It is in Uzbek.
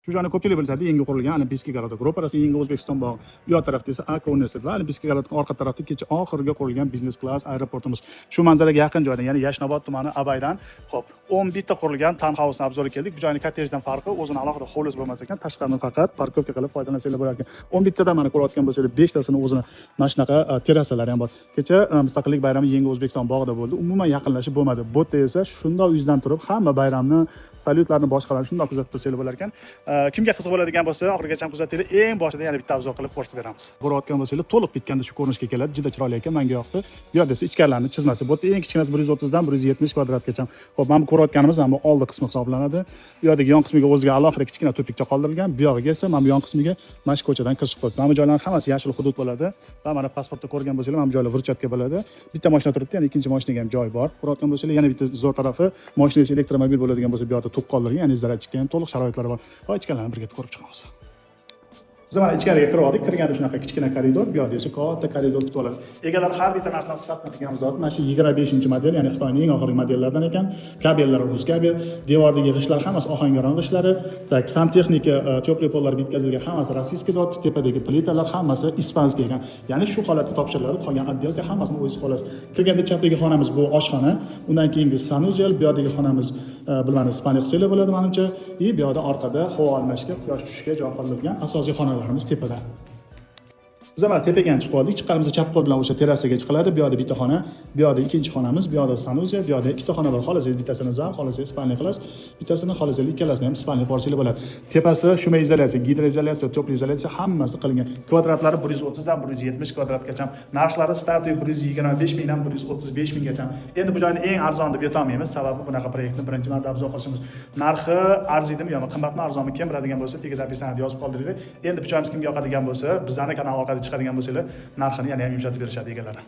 Shu joyni ko'pchilik bilishadi, yangi qurilgan Олимпийский городок. Ro'parasi Yangi O'zbekiston bog'i. Bu yoq tarafda esa Aka universitet va Олимпийский городок orqa tarafda kecha oxirgi qurilgan biznes klass aeroportimiz. Shu manzaraga yaqin joyda, ya'ni Yashnobod tumani Abaydan, xo'p, 11 ta qurilgan townhouse обзор ga keldik. Bu joyni kottejdan farqi, o'zini alohida hovlisi bo'lmas ekan, tashqarini faqat парковка qilib foydalansanglar bo'lar ekan. 11 tadan mana ko'rayotgan bo'lsanglar, 5 tasini o'zini mana shunaqa terrasalari ham bor. Kecha Mustaqillik bayrami Yangi O'zbekiston bog'ida bo'ldi. Umuman yaqinlashib bo'lmadi. Bu yerda esa shundoq yuzdan turib hamma bayramni, salyutlarni, boshqalarni shundoq kuzatib tursanglar bo'lar ekan. Kimga qiziq bo'ladigan bo'lsa, oxirigacha kuzatinglar. Eng boshida yana bitta обзор qilib ko'rsatib beramiz. Ko'rayotgan bo'lsanglar, to'liq bitganda shu ko'rinishga keladi. Juda chiroyli ekan, menga yoqdi. Bu yerda esa ichkarilarni chizmasi. Bu yerda eng kichkinasi 130 dan 170 kvadratgacha. Xo'p, mana bu ko'rayotganimiz mana bu oldi qismi hisoblanadi. Bu yerdagi yon qismiga o'ziga alohida kichkina тупик cha qoldirilgan. Bu yog'iga esa mana bu yon qismiga mana shu ko'chadan kirish qo'yibdi. Mana bu joylarning hammasi yashil hudud bo'ladi. Va mana pasportda ko'rgan bo'lsanglar, mana bu joylar выручатка bo'ladi. Bitta mashina turibdi, ya'ni ikkinchi mashinaga ham joy bor. Ko'rayotgan bo'lsanglar, yana bitta zo'r tarafi, mashinangiz elektromobil bo'ladigan bo'lsa, bu yoqda tok qoldirilgan, ya'ni зарядчик ka ham to'liq sharoitlari bor. Va ichkarilarni birga ko'rib chiqamiz. Biz mana ichkariga kirib oldik. Kirganda shunaqa kichkina koridor, bu yoqda esa katta koridor kutib oladi. Egalari har bitta narsani sifatini qilgan zot. Mana shu 25-model, ya'ni Xitoyning eng oxirgi modellaridan ekan. Kabellar rus kabel, devordagi g'ishtlar hammasi Ohangaron g'ishlari. Так, santexnika, тёплый пол lar bitkazilgan, hammasi российский dot, tepadagi plitalar hammasi испанский ekan. Ya'ni shu holatda topshiriladi, qolgan отделка hammasini o'zingiz qilasiz. Kirganda chapdagi xonamiz bu oshxona, undan keyingi санузел, bu yoqdagi xonamiz bilmadim, спальня qilsanglar bo'ladi manimcha. И bu yoqda orqada havo almashishga, quyosh tushishiga joy qoldirilgan. Asosiy xonalarimiz tepada. Biz mana tepaga ham chiqib oldik. Chiqqanimizda chap qo'l bilan o'sha terrasaga chiqiladi. Bu yoqda bitta xona, bu yoqda ikkinchi xonamiz, bu yoqda санузел, bu yoqda ikkita xona bor. Xohlasangiz bittasini zal, xohlasangiz спальня qilasiz. Bittasini xohlasangiz ikkalasini ham спальня qilib olsanglar bo'ladi. Tepasi шумоизоляция, гидроизоляция, теплоизоляция hammasi qilingan. Kvadratlari 130 dan 170 kvadratgacha. Narxlari стартовый 125 mingdan 135 minggacha. Endi bu joyni eng arzon deb aytolmaymiz, sababi bunaqa proyektni birinchi marta обзор qilishimiz. Narxi arziydimi yo'qmi, qimmatmi, arzonmi, kim biladigan bo'lsa, tagida описание da yozib qoldiringlar. Endi bu joyimiz kimga yoqadigan bo'lsa, bizani kanal orqali chiqadigan bo'lsanglar, narxini yana ham yumshatib berishadi egalari.